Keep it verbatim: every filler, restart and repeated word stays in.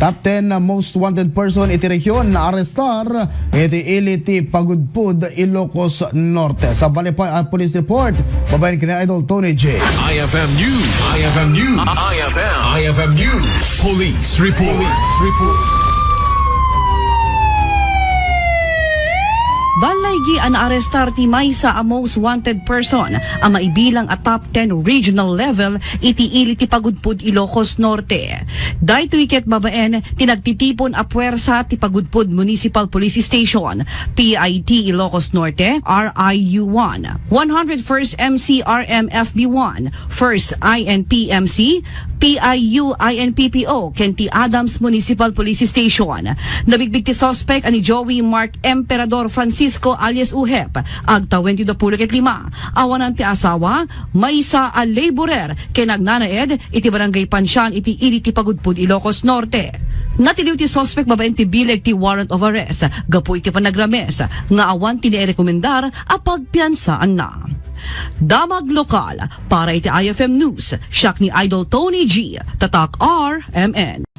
Top ten most wanted person iti rehiyon naarestar iti ili ti Pagudpud, Ilocos Norte. Sa bali pa a police report, babaen ken ni Idol Tony J. I F M News. I F M News. I F M. I F M News. Police report. Police report. Balligi a naarestar ti maysa a most wanted person a maibilang a top ten regional level iti ili ti Pagudpud, Ilocos Norte. Daytoy ket babaen ti nagtitipon a puwersa ti Pagudpud Municipal Police Station, P I T Ilocos Norte, R I U one, one hundred first M C R M F B one, first I N P M C, P I U I N P P O, ken ti Adams Municipal Police Station. Nabigbig ti suspek a ni Joey Mark Emperador Francisco alias Uhep, agtawen ti duapulo ket lima, awanan ti asawa, maysa a laborer, ken agnanaed iti Barangay Pansian iti ili ti Pagudpud, Ilocos Norte. Natiliw ti suspek babaen ti bileg ti warrant of arrest gapu iti panagrames nga awan ti nairekomendar a pagpiansaanna. Damag lokal para iti I F M News, siak ni Idol Tony G, Tatak R M N.